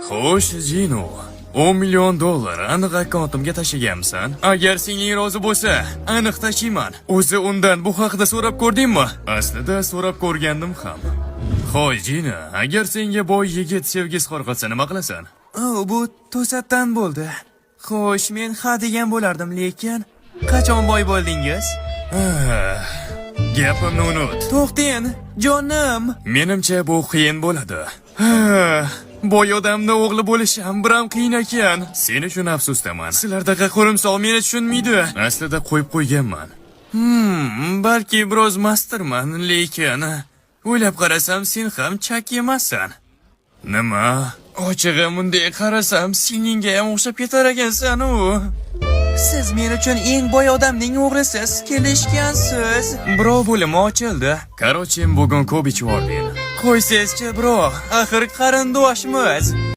Xo'sh, Jino. 10 million dollar aniq akkauntimga tashlaganmisan? Agar singling rozi bo'lsa, aniq tashlayman. O'zi undan bu haqida so'rab ko'rdingmi? Aslida so'rab ko'rgandim ham. Xo'sh, Jino, agar senga boy yigit sevgi izhor qilsa nima qilasan? O, bu to'satdan bo'ldi. Xo'sh, men ha degan bo'lardim, lekin qachon boy bo'ldingiz? Ah, gapimni unut. To'xtang, jonim. Menimcha bu qiyin bo'ladi. Ah, boy odamni o'g'li bo'lish ham biram qiyin ekan. Sen uchun afsusdaman. Sizlardaqa qo'rimsoq meni tushunmaydi. Aslida qo'yib qo'yganman. Balki biroz mastirman, lekin o'ylab qarasam sen ham chak emassan. Nima? Ochig'i bunday qarasam singlingga ham o'xshab ketar ekansan u. Siz men uchun eng boy odamning o'g'lisiz, kelishgansiz. Birov bo'limi ochildi. Короче, bugun ko'p ichib yubording. Qo'ysangizchi, bro, axir qarindoshmiz.